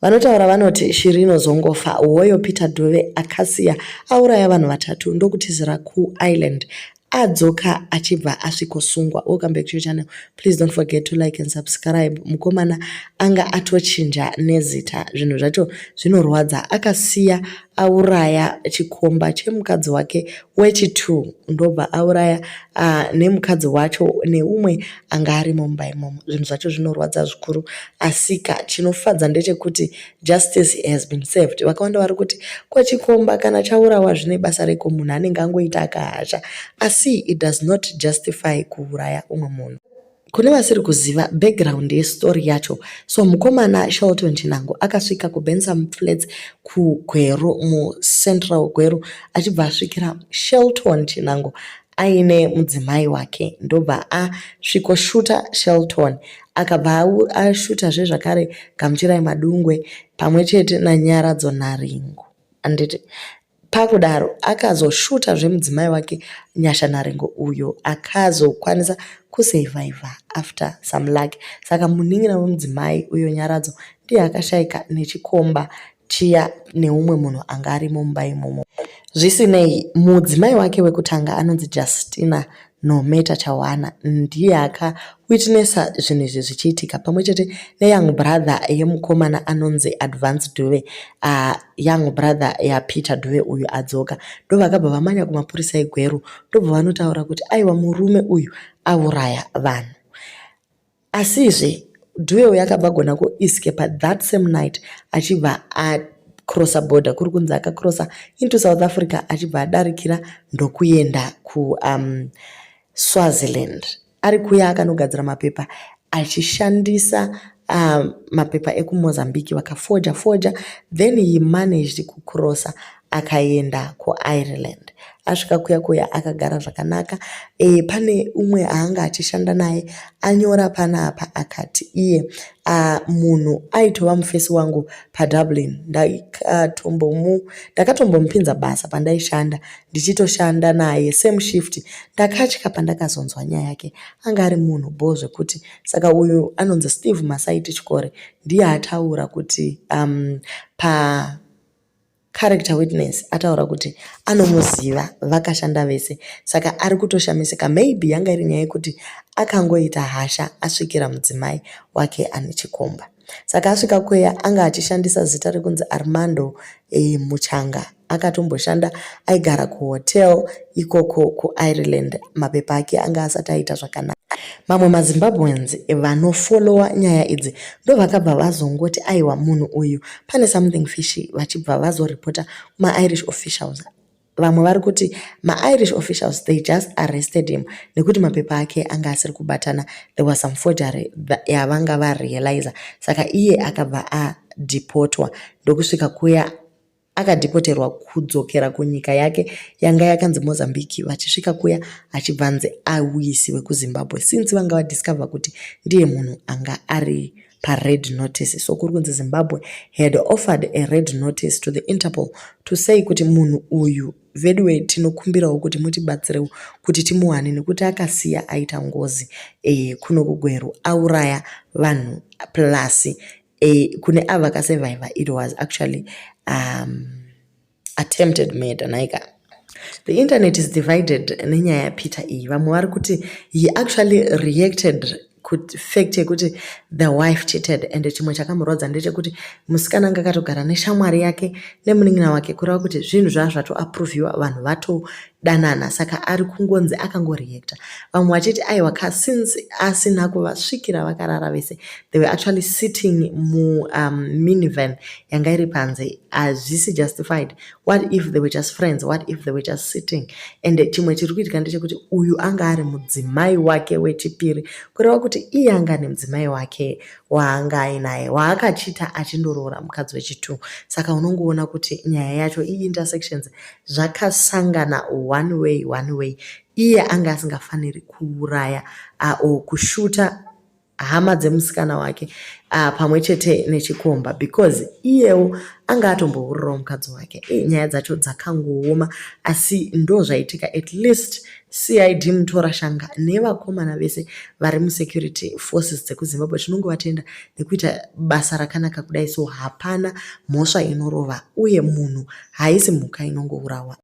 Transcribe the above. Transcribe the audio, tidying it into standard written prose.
Vanotaura vanoti shiri inozongofa. Hoyo Peter Dhuve akasiya auraya vanhu vatatu ndokutizira kuIreland. Adzoka achibva asvikosungwa. Welcome back to your channel. Please don't forget to like and subscribe. Mukomana anga atochinja nezita. Zvinhu zvacho zvinorwadza. Akasiya auraya chikomba chemukadzi wake wechi2 ndobva auraya nemukadzi wacho neumwe anga arimo mumba imomo. Zvinhu zvacho zvinorwadza zvikuru, asika chinofadza ndechekuti justice has been served. Vakawanda vari kuti ko chikomba kana chaurawa zvine basa reko, munhu anenge angoita akahasha, asi it does not justify kuuraya umwe munhu. Kune vasiri kuziva background yestory yacho, so mukomana Shelton Chinango akasvika kuBensam Flats kuGweru, muCentral Gweru, achibva asvikira Shelton Chinango aine mudzimai wake, ndobva asvikoshuta Shelton. Akabva ashutazve zvakare Gamuchirai Madungwe pamwe chete naNyaradzo Nharingo, handiti? Pakudaro akazoshutazve mudzimai wake Nyasha Nharingo, uyo akazokwanisa kusurvivha after some luck. Saka munin'ina wemudzimai uyo Nyaradzo ndiye akashayika nechikomba chiya neumwe munhu anga arimo mumba imomo. Zvisinei, mudzimai wake wekutanga anonzi Justina Nometa Chawana ndiye akawitnessa zvinhu izvi zvichiitika, pamwe chete neyoung brother yemukomana anonzi Advance Dhuve, young brother yaPeter Dhuve uyu adzoka. Ndovakabva vamanya kumapurisa eGweru, ndobva vanotaura kuti aiwa, murume uyu auraya vanhu. Asizve Dhuve uyu akabva agona kuescapa that same night, achibva acrossa border, kuri kunzi akacrossa into South Africa, achibva adarikira ndokuenda kuSwaziland. Ari kuya akanogadzira mapepa achishandisa mapepa ekuMozambique, vakafoja foja, then he managed kucrossa akaenda kuIreland. Asvika kuya kuya akagara zvakanaka. Pane umwe aanga achishanda naye anyora panapa akati iye munhu aitova mufesi wangu paDublin, ndakatombomupinza basa pandaishanda, ndichitoshanda naye same shift. Ndakatya pandakazonzwa nyaya yake, anga ari munhu bho zvekuti. Saka uyu anonzi Steve Masaiti Chikore ndiye ataura kuti pa character witness ataura kuti anomuziva, vakashanda vese. Saka ari kutoshamisika, maybe yanga iri nyaya yekuti akangoita hasha asvikira mudzimai wake ane chikomba. Saka asvika kuya anga achishandisa zita rekunzi Armando Muchanga. Akatomboshanda, aigara kuhotel ikoko kuIreland. Mapepa ake anga asati aita zvakanaka. Mamwe maZimbabweans vanofollowa nyaya idzi ndovakabva vazongoti aiwa, munhu uyu pane something fishy, vachibva vazoripota kumaIrish officials. Vamwe vari kuti maIrish officials, they just arrested him nekuti mapepa ake anga asiri kubatana. There was some forgery yavanga varealiza, saka iye akabva adhipotwa. Ndokusvika kuya akadhipoterwa kudzokera kunyika yake yanga yakanzi Mozambique. Vachisvika kuya achibva anzi auyisiwe kuZimbabwe, since vanga vadiscover kuti ndiye munhu anga ari pared notice. So kuri kunzi Zimbabwe had offered a red notice to the Interpol to say kuti munhu uyu veduwe, tinokumbirawo kuti mutibatsirewo kuti timuwane, nekuti akasiya aita ngozi kuno kuGweru, auraya vanhu, plus kune ava vakasurvivha it was actually attempted murder. Naika the internet is divided nenyaya yaPeter iyi. Vamwe vari kuti he actually reacted fact yekuti the wife cheated, and chimwe chakamurwadza ndechekuti musikana anga akatogara neshamwari yake nemunin'ina wake, kureva kuti zvinhu zvava zvatoapproviwa, vanhu vatodanana. Saka ari kungonzi akangoreacta. Vamwe vachiti aiwa ka, since asina kuvasvikira vakarara vese, they were actually sitting muminivan yanga iri panze, hazvisi justified. What if they were just friends? What if they were just sitting? And chimwe chiri kuitika ndechekuti uyu anga ari mudzimai wake wechipiri, kureva kuti iye anga ane mudzimai wake waanga ainaye waakachita achindoroora mukadzi wechi2. Saka unongoona kuti nyaya yacho iintersections, zvakasangana one way, one way. Iye anga asingafaniri kuuraya or kushuta. hama dzemusikana wake pamwe chete nechikomba because iyewo anga atombohurirawo mukadzi wake. Nyaya dzacho dzakangooma, asi ndo zvaitika. At least CID Mutorashanga nevakomana vese vari musecurity forces dzekuZimbabwe, tinongovatenda nekuita basa rakanaka kudai. So hapana mhosva inorova, uye munhu haisi mhuka inongourawa.